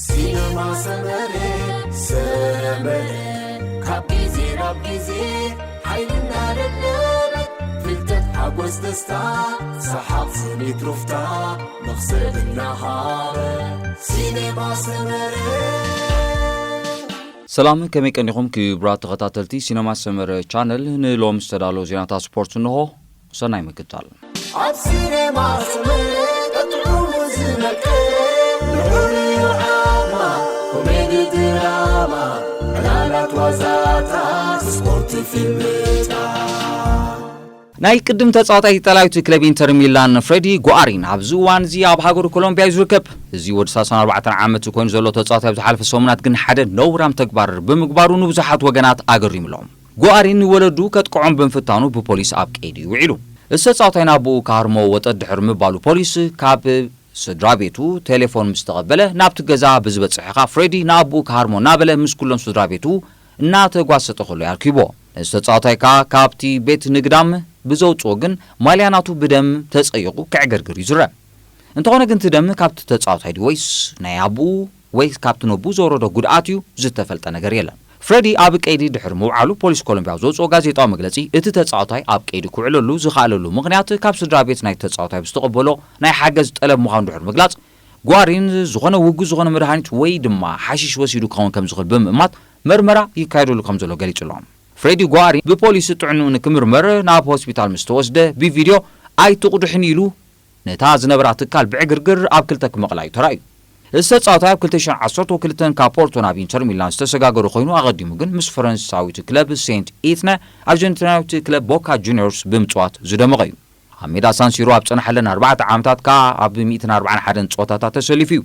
ሲነማ ሰመረ፣ ሰመረ፣ ካብ ግዜ ናብ ግዜ ሓይልና ደለበ፣ ፍልጠት ሓጎስ ደስታ፣ ሰሓቕ ስኒት ሩፍታ፣ መኽሰብ እናሃበ፣ ሲነማ ሰመረ። ሰላም፣ ከመይ ቀኒኹም ክቡራት ተኸታተልቲ ሲነማ ሰመረ ቻነል? ንሎም ዝተዳለዉ ዜናታት ስፖርት እንሆ። ሰናይ ምክታል። ኣብ ሲነማ ሰመረ ቀጥዑ ዝመቀ፣ ንዑ ዓማ፣ ኮሜዲ ድራማ፣ ዕላላት ዋዛታት፣ ስፖርት ፊልምታት። ናይ ቅድም ተጻዋታይ ኢጣልያዊት ክለብ ኢንተር ሚላን ፍሬዲ ጓሪን ኣብዚ እዋን እዚ ኣብ ሃገሩ ኮሎምቢያ እዩ ዝርከብ። እዚ ወዲ ሰላሳን ኣርባዕተን ዓመት ኮይኑ ዘሎ ተጻዋታይ ኣብ ዝሓለፈ ሰሙናት ግን ሓደ ነውራም ተግባር ብምግባሩ ንብዙሓት ወገናት ኣገሪሙሎም። ጓሪን ንወለዱ ከጥቅዖም ብምፍታኑ ብፖሊስ ኣብ ቀይዲ ውዒሉ። እዚ ተጻዋታይ ናብኡ ክሃርሞ ወጠጥ ድሕሪ ምባሉ ፖሊስ ካብ ስድራ ቤቱ ቴሌፎን ምስ ተቐበለ ናብቲ ገዛ ብዝበጽሐ ከኣ ፍሬዲ ንኣቦኡ ክሃርሞ እናበለ ምስ ኩሎም ስድራ ቤቱ እናተጓሰጠ ከሎ ኣርኪቦ። እዚ ተጻዋታይ ከኣ ካብቲ ቤት ንግዳም ብዘውጽኦ ግን ማልያ ናቱ ብደም ተጸይቑ ክዕገርግር እዩ ዝረአ። እንተኾነ ግን እቲ ደም ካብቲ ተጻዋታይ ድዩ ወይስ ናይ ኣቦኡ ወይ ካብቲ ነቦኡ ዘውረዶ ጉድኣት እዩ ዝተፈልጠ ነገር የለን። ፍሬዲ ኣብ ቀይዲ ድሕሪ ምውዓሉ ፖሊስ ኮሎምቢያ ኣብ ዘውጽኦ ጋዜጣዊ መግለጺ እቲ ተጻዋታይ ኣብ ቀይዲ ክውዕለሉ ዝኸኣለሉ ምኽንያት ካብ ስድራ ቤት ናይ ተጻዋታይ ብዝተቐበሎ ናይ ሓገዝ ጠለብ ምዃኑ ድሕሪ ምግላጽ ጓሪን ዝኾነ ውጉዝ ዝኾነ መድሃኒት ወይ ድማ ሓሺሽ ወሲዱ ክኸውን ከም ዝኽእል ብምእማት መርመራ ይካየደሉ ከም ዘሎ ገሊጹ ኣሎ። ፍሬዲ ጓሪን ብፖሊስ ጥዕንኡ ንክምርመር ናብ ሆስፒታል ምስ ተወስደ ብቪድዮ ኣይትቑድሕን ኢሉ ነታ ዝነበራ ትካል ብዕግርግር ኣብ ክልተ ክመቕላ እዩ ተራእዩ። እዚ ተጻዋታይ ኣብ ክልተ ሽሕን ዓሰርተ ክልተን ካብ ፖርቶ ናብ ኢንተር ሚላን ዝተሰጋገረ ኮይኑ ኣቐዲሙ ግን ምስ ፈረንሳዊት ክለብ ሴንት ኢትነ ኣርጀንቲናዊት ክለብ ቦካ ጁኒዮርስ ብምጽዋት ዝደመቐ እዩ። ኣብ ሜዳ ሳንሲሮ ኣብ ጸናሓለን ኣርባዕተ ዓመታት ከኣ ኣብ ሚእትን ኣርባዓን ሓደን ጸወታታት ተሰሊፉ እዩ።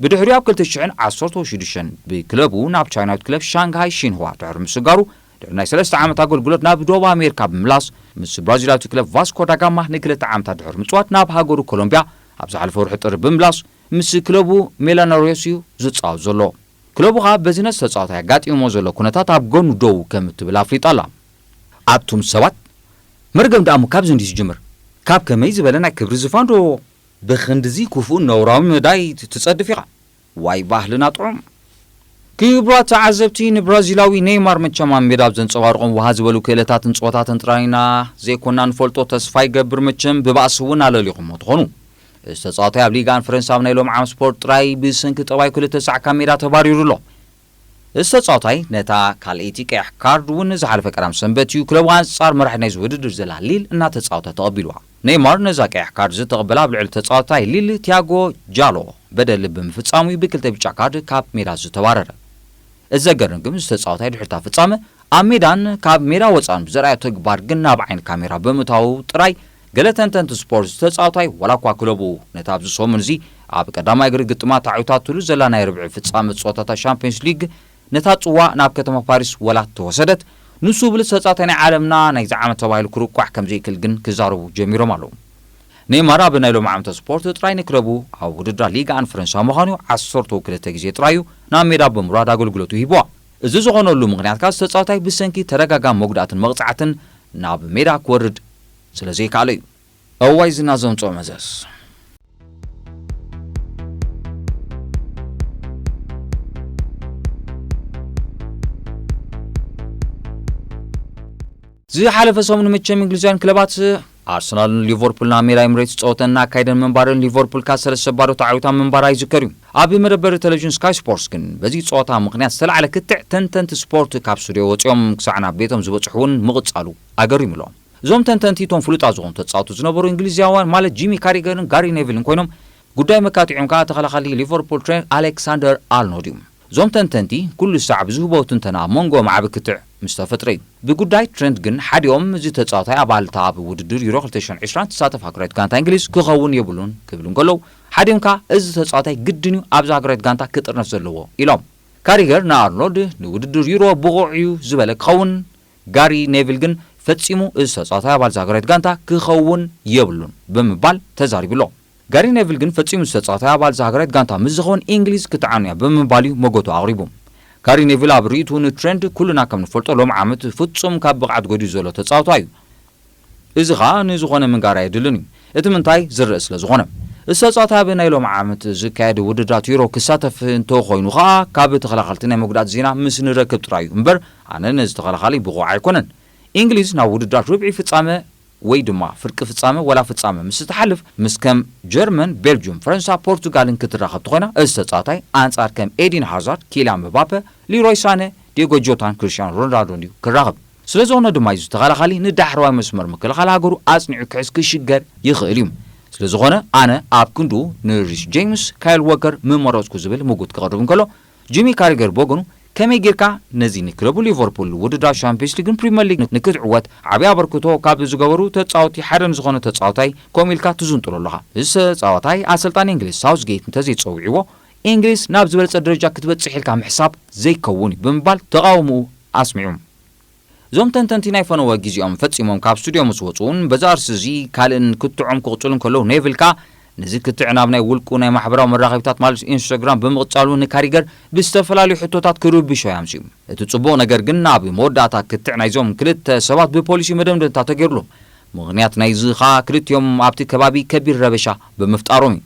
ብድሕሪኡ ኣብ ክልተ ሽሕን ዓሰርተ ሽዱሽተን ብክለቡ ናብ ቻይናዊት ክለብ ሻንግሃይ ሺንህዋ ድሕሪ ምስጋሩ ድሕሪ ናይ ሰለስተ ዓመት ኣገልግሎት ናብ ደቡብ ኣሜሪካ ብምምላስ ምስ ብራዚላዊት ክለብ ቫስኮ ዳጋማ ንክልተ ዓመታት ድሕሪ ምጽዋት ናብ ሃገሩ ኮሎምቢያ ኣብ ዝሓለፈ ወርሒ ጥሪ ብምምላስ ምስ ክለቡ ሜላኖሪዮስ እዩ ዝጻወት ዘሎ። ክለቡ ከኣ በዚ ነቲ ተጻዋታይ ኣጋጢምዎ ዘሎ ኩነታት ኣብ ጎኑ ደው ከም እትብል ኣፍሊጣ ኣላ። ኣቱም ሰባት፣ መርገም ደኣ እሞ ካብዚ እንድዩ ዝጅምር። ካብ ከመይ ዝበለ ናይ ክብሪ ዝፋን ዶ ብኽንድዚ ክፉእን ነውራዊ መዳይ ት-፣ ትጸድፍ ኢኻ? ዋይ ባህልና ጥዑም። ክቡራት ተዓዘብቲ፣ ንብራዚላዊ ኔይማር መቸም ኣብ ሜዳ ኣብ ዘንጸባርቖም ውሃ ዝበሉ ክእለታትን ጸወታትን ጥራይና ዘይኮና ንፈልጦ፣ ተስፋ ይገብር መቸም ብባእሲ እውን ኣለሊኹሞ ትኾኑ። እዚ ተጻዋታይ ኣብ ሊጋ ኣን ፈረንሳ ኣብ ናይ ሎም ዓም ስፖርት ጥራይ ብሰንኪ ጠባይ ክልተ ሳዕ ካብ ሜዳ ተባሪሩ ኣሎ። እዚ ተጻዋታይ ነታ ካልኣይቲ ቀያሕ ካርድ እውን ዝሓለፈ ቀዳም ሰንበት እዩ ክለቡ ኣንጻር መራሒ ናይዚ ውድድር ዘላ ሊል እናተጻወተ ተቐቢልዋ። ኔይማር ነዛ ቀያሕ ካርድ ዝተቐበላ ኣብ ልዕሊ ተጻዋታይ ሊል ቲያጎ ጃሎ በደል ብምፍጻሙ እዩ ብክልተ ብጫ ካርድ ካብ ሜዳ ዝተባረረ። እዚ ዘገርም ግን እዚ ተጻዋታይ ድሕሪ እታ ፍጻመ ኣብ ሜዳን ካብ ሜዳ ወጻእን ብዘርኣዮ ተግባር ግን ናብ ዓይኒ ካሜራ ብምእታዉ ጥራይ ገለ ተንተንቲ ስፖርት ተጻዋታይ ዋላ እኳ ክለቡ ነታ ኣብዚ ሰሙን እዚ ኣብ ቀዳማይ እግሪ ግጥማ ተዓዊታትሉ ዘላ ናይ ርብዒ ፍጻመ ጸወታታት ሻምፒዮንስ ሊግ ነታ ጽዋ ናብ ከተማ ፓሪስ ወላ ተወሰደት፣ ንሱ ብሉጽ ተጻዋታይ ናይ ዓለምና ናይዚ ዓመት ተባሂሉ ክርቋሕ ከም ዘይክእል ግን ክዛረቡ ጀሚሮም ኣለዉ። ኔይማር ኣብ ናይ ሎም ዓመተ ስፖርት ጥራይ ንክለቡ ኣብ ውድድራት ሊጋ ኣን ፈረንሳ ምዃኑ ዓሰርተ ክልተ ግዜ ጥራይ እዩ ናብ ሜዳ ብምውራድ ኣገልግሎቱ ሂብዋ። እዚ ዝኾነሉ ምኽንያት ከኣ ተጻዋታይ ብሰንኪ ተደጋጋሚ መጉዳእትን መቕጻዕትን ናብ ሜዳ ክወርድ ስለ ዘይከኣለ እዩ። እዋይ ዝና ዘምጽኦ መዘዝ። ዝሓለፈ ሰሙን መቸም እንግሊዛውያን ክለባት ኣርሰናልን ሊቨርፑልን ኣብ ሜዳ ኤምሬትስ ጸወተን እናካየደን ምንባረን ሊቨርፑል ካብ ሰለስተ ባዶ ተዓዊታ ምንባራ ይዝከር እዩ። ኣብ መደበሪ ቴሌቪዥን ስካይ ስፖርትስ ግን በዚ ጸወታ ምኽንያት ዝተላዕለ ክትዕ ተንተንቲ ስፖርት ካብ ስቱድዮ ወጺኦም ክሳዕ ናብ ቤቶም ዝበጽሑ እውን ምቕጻሉ ኣገሪሙሎም። እዞም ተንተንቲ እቶም ፍሉጣት ዝኾኑ ተጻወቱ ዝነበሩ እንግሊዛውያን ማለት ጂሚ ካሪገርን ጋሪ ኔቪልን ኮይኖም ጉዳይ መካቲዖም ከኣ ተኸላኻሊ ሊቨርፑል ትሬንት ኣሌክሳንደር ኣርኖልድ እዩ። እዞም ተንተንቲ ኩሉ ሳዕ ብዝህቦ ትንተና ኣብ መንጎኦም ዓቢ ክትዕ ምስ ተፈጥረ እዩ። ብጉዳይ ትሬንት ግን ሓዲኦም እዚ ተጻዋታይ ኣባልታ ኣብ ውድድር ዩሮ ክልተ ሽሕን ዕስራን ትሳተፍ ሃገራዊት ጋንታ እንግሊዝ ክኸውን የብሉን ክብሉ እንከለዉ ሓዲኦም ከኣ እዚ ተጻዋታይ ግድን እዩ ኣብዚ ሃገራዊት ጋንታ ክጥርነፍ ዘለዎ ኢሎም። ካሪገር ንኣርኖልድ ንውድድር ዩሮ ብቑዕ እዩ ዝበለ ክኸውን ጋሪ ኔቪል ግን ፈጺሙ እዚ ተጻዋታይ ኣባል እዛ ሃገራዊት ጋንታ ክኸውን የብሉን ብምባል ተዛሪቡ ኣሎ። ጋሪ ኔቪል ግን ፈጺሙ እዚ ተጻዋታይ ኣባል እዛ ሃገራዊት ጋንታ ምስ ዝኸውን እንግሊዝ ክትዓኑ እያ ብምባል እዩ መጎቱ ኣቕሪቡ። ጋሪ ኔቪል ኣብ ርእይትኡ ንትሬንድ ኩልና ከም ንፈልጦ ሎም ዓመት ፍጹም ካብ ብቕዓት ጎዲሉ ዘሎ ተጻዋታይ እዩ። እዚ ኸኣ ንዝኾነ ምንጋር ኣየድልን እዩ። እቲ ምንታይ ዝረአ ስለ ዝኾነ። ዝተጻወተ ኣብ ናይ ሎም ዓመት ዝካየድ ውድድራት ዩሮ ክሳተፍ እንተኾይኑ ኸኣ ካብ ተኸላኸልቲ ናይ መጉዳእቲ ዜና ምስ ንረክብ ጥራይ እዩ እምበር ኣነ ነዚ ተኸላኻሊ ብቑዕ ኣይኮነን። እንግሊዝ ናብ ውድድራት ርብዒ ፍጻመ ወይ ድማ ፍርቂ ፍጻመ ወላ ፍጻመ ምስ ትሓልፍ ምስ ከም ጀርመን፣ ቤልጅየም፣ ፈረንሳ፣ ፖርቱጋልን ክትራኸብ ተኾይና እዚ ተጻዋታይ ኣንጻር ከም ኤዲን ሃዛርድ፣ ኪልያን ምባፐ፣ ሊሮይ ሳነ፣ ዲየጎ ጆታን ክርስቲያኖ ሮናልዶን እዩ ክራኸብ። ስለ ዝኾነ ድማ እዚ ተኸላኻሊ ንዳሕረዋይ መስመር ምክልኻል ሃገሩ ኣጽኒዑ ክሕዝ ክሽገር ይኽእል እዩ። ስለ ዝኾነ ኣነ ኣብ ክንድኡ ንሪስ ጄምስ፣ ካይል ዎከር ምመረጽኩ ዝብል ምጉት ክቕርብ እንከሎ ጂሚ ካሪገር ብወገኑ ከመይ ጌርካ ነዚ ንክለቡ ሊቨርፑል ውድድራት ሻምፒዮንስ ሊግን ፕሪምየር ሊግ ንክትዕወት ዓብዪ ኣበርክቶ ካብ ዝገበሩ ተጻወቲ ሓደ ንዝኾነ ተጻዋታይ ከምኡ ኢልካ ትዝንጥሎ ኣለኻ። እዚ ተጻዋታይ ኣሰልጣኒ እንግሊዝ ሳውዝጌት እንተዘይጸዊዕዎ እንግሊዝ ናብ ዝበለጸ ደረጃ ክትበጽሕ ኢልካ ምሕሳብ ዘይከውን እዩ ብምባል ተቓውምኡ ኣስሚዑ። እዞም ተንተንቲ ናይ ፈነወ ግዜኦም ፈጺሞም ካብ ስቱድዮ ምስ ወጹ እውን በዚ ኣርእስቲ እዚ ካልእን ክትዖም ክቕጽሉ እንከለዉ ኔቪል ከኣ ነዚ ክትዕ ናብ ናይ ውልቁ ናይ ማሕበራዊ መራኸቢታት ማለት ኢንስታግራም ብምቕጻሉ ንካሪገር ብዝተፈላለዩ ሕቶታት ክርብሾ እዩ ኣምስዩ። እቲ ጽቡቕ ነገር ግን ኣብ መወዳእታ ክትዕ ናይዞም ክልተ ሰባት ብፖሊሲ መደምደምታ ተገይሩሉ። ምኽንያት ናይዚ ኸኣ ክልቲኦም ኣብቲ ከባቢ ከቢድ ረበሻ ብምፍጣሮም እዩ።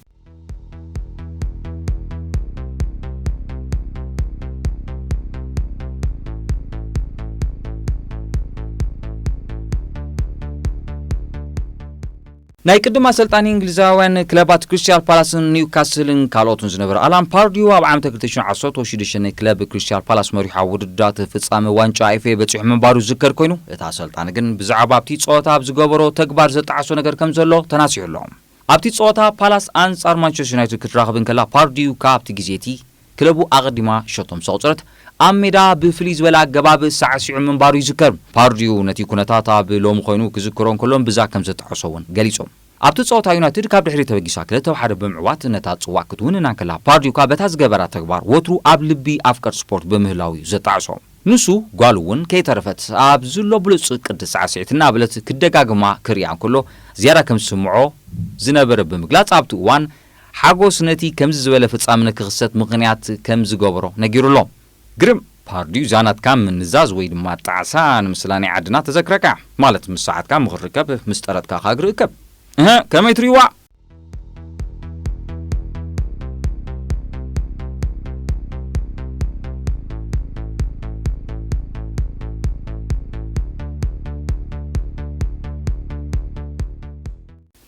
ናይ ቅድም ኣሰልጣኒ እንግሊዛውያን ክለባት ክሪስታል ፓላስን ኒውካስልን ካልኦትን ዝነበረ ኣላን ፓርዲዩ ኣብ ዓመተ ክልተ ሽሕን ዓሰርተ ሽዱሽተን ክለብ ክሪስታል ፓላስ መሪሑ ኣብ ውድድራት ፍጻመ ዋንጫ ኤፍ ኤ በጺሑ ምንባሩ ዝዝከር ኮይኑ፣ እቲ ኣሰልጣኒ ግን ብዛዕባ ኣብቲ ጸወታ ኣብ ዝገበሮ ተግባር ዘጣዕሶ ነገር ከም ዘሎ ተናሲሑ ኣሎ። ኣብቲ ጸወታ ፓላስ ኣንጻር ማንቸስተር ዩናይትድ ክትራኸብ እንከላ ፓርዲዩ ካብቲ ግዜ እቲ ክለቡ ኣቐዲማ ሸቶ ምስ ኣቑጸረት ኣብ ሜዳ ብፍልይ ዝበለ ኣገባብ ሳዕሲዑ ምንባሩ ይዝከር። ፓርዲዩ ነቲ ኩነታት ኣብ ሎሚ ኮይኑ ክዝክሮ እንከሎ እምብዛ ከም ዘጣዕሶ እውን ገሊጹ። ኣብቲ ጸወታ ዩናይትድ ካብ ድሕሪት ተበጊሳ ክልተ ብሓደ ብምዕዋት ነታ ጽዋዕ ክትውንና እንከላ ፓርዲዩ ከኣ በታ ዝገበራ ተግባር ወትሩ ኣብ ልቢ ኣፍቀርቲ ስፖርት ብምህላው እዩ ዘጣዕሶ። ንሱ ጓሉ እውን ከይተረፈት ኣብ ዝሎ ብሉጽ ቅዲ ሳዕስዒት እናበለት ክደጋግማ ክርእያ እንከሎ ዝያዳ ከም ዝስምዖ ዝነበረ ብምግላጽ ኣብቲ እዋን ሓጎስ ነቲ ከምዚ ዝበለ ፍጻመ ንክኽሰት ምኽንያት ከም ዝገበሮ ነጊሩ ኣሎ። ግርም ፓርዲዩ እዛ ናትካ ምንዛዝ ወይ ድማ ጣዕሳ ንምስላ ናይ ዓድና ተዘክረካ ማለት ምስ ሰዓትካ ምኽሪ ርከብ ምስ ጠረጥካ ከኣ እግሪ እከብ። እህ ከመይ ትርእይዋ?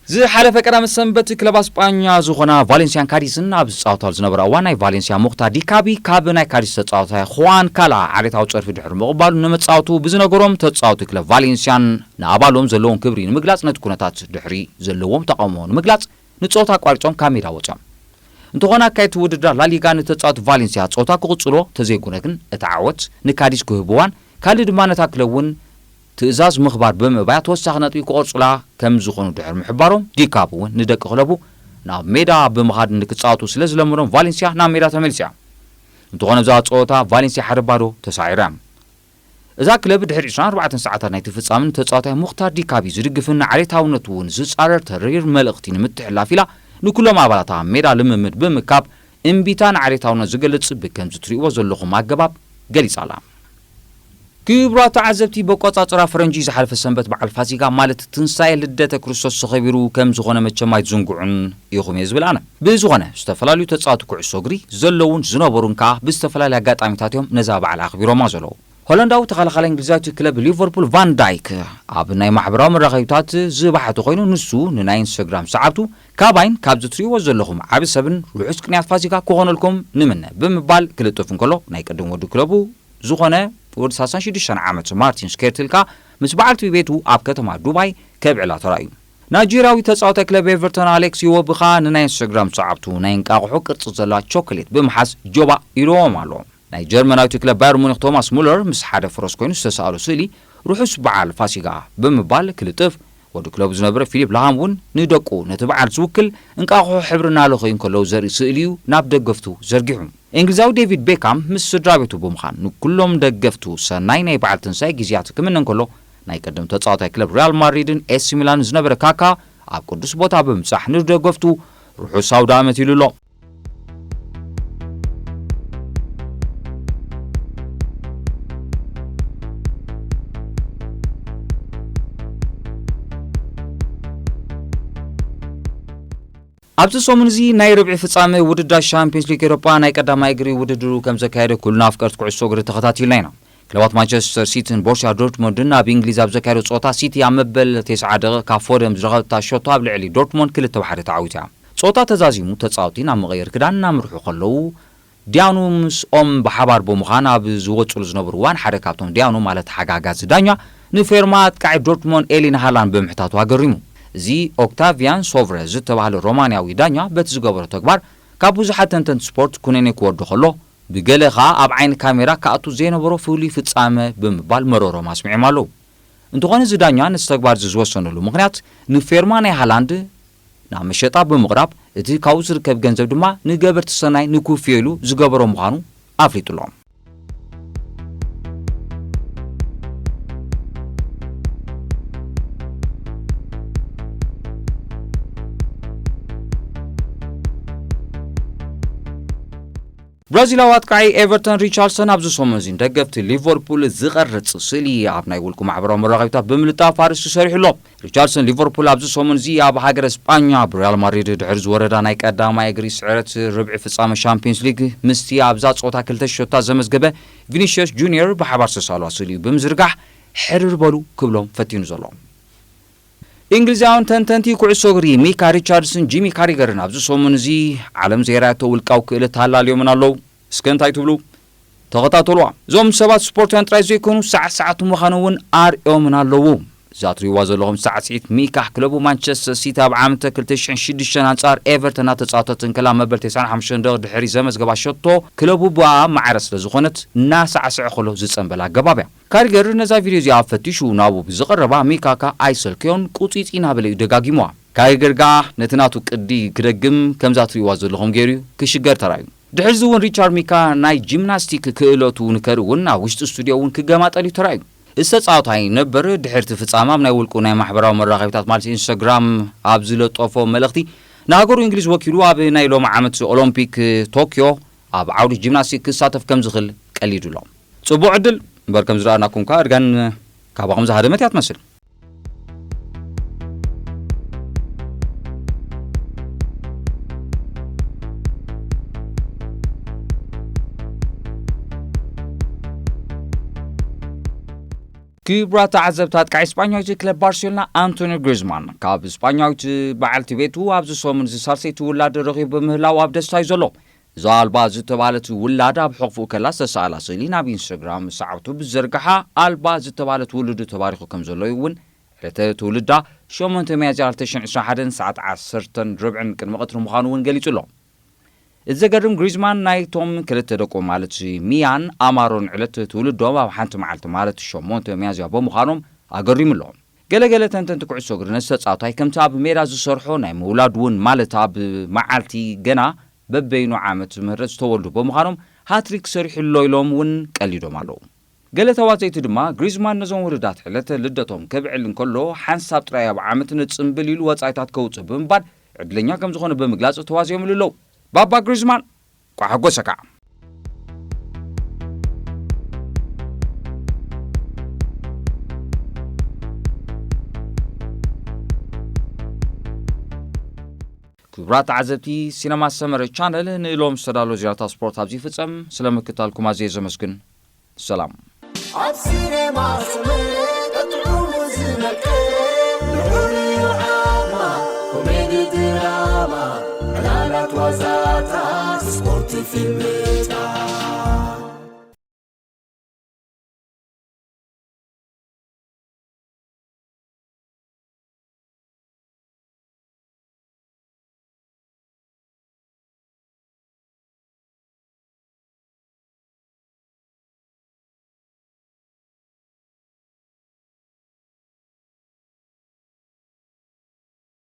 ዝሓለፈ ቀዳመ ሰንበት ክለብ ኣስጳኛ ዝኾና ቫሌንሲያን ካዲስን ኣብ ዝጻወታሉ ዝነበረ እዋን ናይ ቫሌንሲያ ሙኽታር ዲካቢ ካብ ናይ ካዲስ ተጻዋታይ ኹዋን ካላ ዓሌታዊ ጸርፊ ድሕሪ ምቕባሉ ንመጻወቱ ብዝነገሮም ተጻወቲ ክለብ ቫሌንሲያን ንኣባሎም ዘለዎም ክብሪ ንምግላጽ ነቲ ኩነታት ድሕሪ ዘለዎም ተቓውሞ ንምግላጽ ንጸወታ ኣቋሪጾም ካብ ሜዳ ወጺኦም። እንተኾነ ኣካየድቲ ውድድር ላሊጋ ንተጻወቲ ቫሌንሲያ ጸወታ ክቕጽሎ ተዘይኮነ ግን እቲ ዓወት ንካዲስ ክህብዋን ካልእ ድማ ነታ ክለብ እውን ትእዛዝ ምኽባር ብምእባያ ተወሳኺ ነጥቢ ክቖርጹላ ከም ዝኾኑ ድሕሪ ምሕባሮም ዲካብ እውን ንደቂ ክለቡ ናብ ሜዳ ብምኻድ ንክጻወቱ ስለ ዝለመኖም ቫሌንሲያ ናብ ሜዳ ተመሊሳ። እንተኾነ እዛ ጸወታ ቫሌንሲያ ሓደ ባዶ ተሳዒራ። እዛ ክለብ ድሕሪ ዕስራን ኣርባዕተን ሰዓታት ናይቲ ፍጻመ ንተጻዋታይ ሙኽታር ዲካቢ ዝድግፍን ንዓሌታውነቱ እውን ዝጻረር ተሪር መልእኽቲ ንምትሕልላፍ ኢላ ንኩሎም ኣባላታ ኣብ ሜዳ ልምምድ ብምእካብ እምቢታ ንዓሌታውነት ዝገልጽ ብከምዚ ትርእይዎ ዘለኹም ኣገባብ ገሊጻ ኣላ። ክቡራት ተዓዘብቲ፣ በቆጻጽራ ፈረንጂ ዝሓለፈ ሰንበት በዓል ፋሲጋ ማለት ትንሳኤ ልደተ ክርስቶስ ተኸቢሩ ከም ዝኾነ መቸም ኣይትዝንግዑን ኢኹም እየ ዝብል ኣነ። ብዝኾነ ዝተፈላለዩ ተጻወቲ ኩዕሶ እግሪ ዘለውን ዝነበሩን ከኣ ብዝተፈላለየ ኣጋጣሚታት እዮም ነዛ በዓል ኣኽቢሮማ ዘለዉ። ሆላንዳዊ ተኸላኻላይ እንግሊዛዊት ክለብ ሊቨርፑል ቫን ዳይክ ኣብ ናይ ማሕበራዊ መራኸቢታት ዝበሓተ ኮይኑ፣ ንሱ ንናይ ኢንስታግራም ሰዓብቱ ካባይን ካብዚ ትርእይዎ ዘለኹም ዓቢ ሰብን ርሑስ ቅንያት ፋሲካ ክኾነልኩም ንምነ ብምባል ክልጥፍ እንከሎ፣ ናይ ቅድም ወዲ ክለቡ ዝኾነ ወዲ ሰላሳን ሽዱሽተን ዓመት ማርቲን ስኬርትል ከኣ ምስ በዓልቲ ቤቱ ኣብ ከተማ ዱባይ ከብዕላ ተራእዩ። ናይጀርያዊ ተጻዋታይ ክለብ ኤቨርተን ኣሌክስ ኢዎቢ ከኣ ንናይ ኢንስታግራም ሰዓብቱ ናይ እንቃቑሖ ቅርጺ ዘለዋ ቾኮሌት ብምሓዝ ጆባ ኢልዎም ኣሎ። ናይ ጀርመናዊት ክለብ ባየር ሙኒክ ቶማስ ሙለር ምስ ሓደ ፈረስ ኮይኑ ዝተሳእሎ ስእሊ ርሑስ በዓል ፋሲጋ ብምባል ክልጥፍ፣ ወዲ ክለቡ ዝነበረ ፊሊፕ ላሃም እውን ንደቁ ነቲ በዓል ዝውክል እንቃቑሖ ሕብሪ እናለኸዩ እንከለዉ ዘርኢ ስእሊ እዩ ናብ ደገፍቱ ዘርጊሑ። እንግሊዛዊ ዴቪድ ቤካም ምስ ስድራ ቤቱ ብምዃን ንኩሎም ደገፍቱ ሰናይ ናይ በዓል ትንሳኤ ግዜያት ክምነ እንከሎ፣ ናይ ቀደም ተጻዋታይ ክለብ ሪያል ማድሪድን ኤሲ ሚላን ዝነበረ ካካ ኣብ ቅዱስ ቦታ ብምብጻሕ ንደገፍቱ ርሑስ ኣውደ ዓመት ኢሉ ኣሎ። ኣብዚ ሰሙን እዚ ናይ ርብዒ ፍጻመ ውድድር ሻምፒዮንስ ሊግ ኤውሮጳ ናይ ቀዳማይ እግሪ ውድድሩ ከም ዘካየደ ኩልና ኣፍቀርቲ ኩዕሶ እግሪ ተኸታቲልና ኢና። ክለባት ማንቸስተር ሲቲን ቦርሲያ ዶርትሞንድን ኣብ እንግሊዝ ኣብ ዘካየዶ ጸወታ፣ ሲቲ ኣብ መበል ተስዓ ደቂቕ ካብ ፎደን ብዝረኸበታ ሸቶ ኣብ ልዕሊ ዶርትሞንድ ክልተ ብ ሓደ ተዓዊታ። ጸወታ ተዛዚሙ፣ ተጻወትቲ ናብ መቐየሪ ክዳን እናምርሑ ከለዉ፣ ዲያኑ ምስኦም ብሓባር ብምዃን ኣብ ዝወጽሉ ዝነበሩ እዋን፣ ሓደ ካብቶም ዲያኑ ማለት ሓጋጋዚ ዳኛ ንፌርማ ኣጥቃዒ ዶርትሞንድ ኤሊን ሃላንድ ብምሕታቱ ኣገሪሙ። እዚ ኦክታቪያን ሶቭረ ዝተባህለ ሮማንያዊ ዳኛ በቲ ዝገበሮ ተግባር ካብ ብዙሓት ተንተንቲ ስፖርት ኩነኔ ክወርዶ ከሎ፣ ብገለ ኸኣ ኣብ ዓይኒ ካሜራ ክኣቱ ዘይነበሮ ፍሉይ ፍጻመ ብምባል መረሮም ኣስሚዖም ኣለዉ። እንተኾነ እዚ ዳኛ ነዚ ተግባር እዚ ዝወሰነሉ ምኽንያት ንፌርማ ናይ ሃላንድ ናብ መሸጣ ብምቕራብ፣ እቲ ካብኡ ዝርከብ ገንዘብ ድማ ንገበርቲ ሰናይ ንክውፍየሉ ዝገበሮ ምዃኑ ኣፍሊጡ ኣሎ። ብራዚላዊ ኣጥቃዒ ኤቨርተን ሪቻርድሰን ኣብዚ ሰሙን እዚ ንደገፍቲ ሊቨርፑል ዝቐርጽ ስእሊ ኣብ ናይ ውልቁ ማሕበራዊ መራኸቢታት ብምልጣፍ ኣርእስቲ ሰሪሑ ኣሎ። ሪቻርድሰን ሊቨርፑል ኣብዚ ሰሙን እዚ ኣብ ሃገረ ስጳኛ ብሪያል ማድሪድ ድሕሪ ዝወረዳ ናይ ቀዳማይ እግሪ ስዕረት ርብዒ ፍጻመ ሻምፒዮንስ ሊግ፣ ምስቲ ኣብዛ ጸወታ ክልተ ሸቶታት ዘመዝገበ ቪኒሽየስ ጁኒየር ብሓባር ዝተሳእልዋ ስእሊ እዩ ብምዝርጋሕ ሕርር በሉ ክብሎም ፈቲኑ ዘሎ። እንግሊዛውያን ተንተንቲ ኩዕሶ እግሪ ሚካ ሪቻርድስን ጂሚ ካሪገርን ኣብዚ ሰሙን እዚ ዓለም ዘይራያቶ ውልቃዊ ክእለት ኣላልዮምን ኣለዉ። እስከ እንታይ ትብሉ? ተኸታተልዋ። እዞም ሰባት ስፖርታውያን ጥራይ ዘይኮኑ፣ ሳዕሳዕቲ ምዃኖም እውን ኣርእዮምን ኣለዉ። እዛ ትሪእዋ ዘለኹም ሳዕስዒት፣ ሚካሕ ክለቡ ማንቸስተር ሲቲ ኣብ ዓመተ ክልተ ሽሕን ሽዱሽተን ኣንጻር ኤቨርተን እናተጻወተት እንከላ፣ መበል ተስዓን ሓሙሽተን ደቂቕ ድሕሪ ዘመዝገባ ሸቶ፣ ክለቡ ብኣ ማዕረ ስለ ዝኾነት፣ እናሳዕስዐ ከሎ ዝጸንበላ ኣገባብ እያ። ካሪገር ነዛ ቪድዮ እዚኣ ፈቲሹ ናብኡ ብዝቐረባ፣ ሚካካ ኣይሰልከዮን፣ ቁጺጺ እናበለ እዩ ደጋጊምዋ። ካሪገር ከኣ ነቲ ናቱ ቅዲ ክደግም፣ ከምዛ ትሪእዋ ዘለኹም ገይሩ እዩ ክሽገር ተራእዩ። ድሕሪ እዚ እውን ሪቻርድ ሚካ ናይ ጂምናስቲክ ክእለቱ ንከርኢ እውን ኣብ ውሽጢ ስቱድዮ እውን ክገማጠል እዩ ተራእዩ። እዚ ተጻዋታይ ነበር ድሕሪ እቲ ፍጻመ ኣብ ናይ ውልቁ ናይ ማሕበራዊ መራኸቢታት ማለት ኢንስታግራም ኣብ ዝለጠፎ መልእኽቲ፣ ንሃገሩ እንግሊዝ ወኪሉ ኣብ ናይ ሎሚ ዓመት ኦሎምፒክ ቶክዮ ኣብ ዓውዲ ጂምናስቲክ ክሳተፍ ከም ዝኽእል ቀሊዱ ኣሎ። ጽቡቕ ዕድል፣ እምበር ከም ዝረኣናኩም ከኣ እርጋን ካባኹም ዝሃደመት እያ ትመስል። ክቡራት ተዓዘብቲ፣ ኣጥቃዒ ስጳኛዊት ክለብ ባርሴሎና ኣንቶኒ ግሪዝማን ካብ ስጳኛዊት በዓልቲ ቤቱ ኣብዚ ሰሙን እዚ ሳልሰይቲ ውላድ ረኺቡ ብምህላው ኣብ ደስታ እዩ ዘሎ። እዛ ኣልባ ዝተባህለት ውላድ ኣብ ሕቕፍኡ ከላ ዝተሳእላ ስእሊ ናብ ኢንስታግራም ሰዓብቱ ብዝዘርግሓ፣ ኣልባ ዝተባህለት ውልዱ ተባሪኹ ከም ዘሎ እዩ እውን ዕለተ ትውልዳ ሸሞንተ ሚያዝያ ክልተ ሽሕን ዕስራን ሓደን ሰዓት ዓሰርተን ርብዕን ቅድሚ ቀትሪ ምዃኑ እውን ገሊጹ ኣሎ። እቲ ዘገርም፣ ግሪዝማን ናይቶም ክልተ ደቁ ማለት ሚያን ኣማሮን ዕለት ትውልዶም ኣብ ሓንቲ መዓልቲ ማለት ሸሞንተ ሚያዝያ ብምዃኖም ኣገሪሙ ኣሎ። ገለገለ ተንተንቲ ኩዕሶ እግሪ ነቲ ተጻዋታይ ከምቲ ኣብ ሜዳ ዝሰርሖ ናይ ምውላድ እውን ማለት ኣብ መዓልቲ ገና በበይኑ ዓመት ምህረት ዝተወልዱ ብምዃኖም ሃትሪክ ሰሪሑ ኣሎ ኢሎም እውን ቀሊዶም ኣለዉ። ገለ ተዋዘይቲ ድማ ግሪዝማን ነዞም ውሉዳት ዕለተ ልደቶም ከብዕል እንከሎ ሓንሳብ ጥራይ ኣብ ዓመት ንጽምብል ኢሉ ወጻኢታት ከውጽእ ብምባል ዕድለኛ ከም ዝኾነ ብምግላጽ ተዋዚኦምሉ ኣለዉ። ባባ ግሪዝማን፣ ኳሓጎሰካ። ክቡራት ተዓዘብቲ፣ ሲነማ ሰመረ ቻነል ንሎም ዝተዳለዉ ዜናታት ስፖርት ኣብዚ ይፍጸም። ስለ ምክታልኩም ኣዝየ ዘመስግን። ሰላም። ኣብ ሲነማ ሰመረ ጥዑሙ ዝመቀ፣ ልዑል እዩ ዓቕማ፣ ኮሜዲ ድራማ፣ ዕላላት ዋዛታት፣ ስፖርት ፊልም፣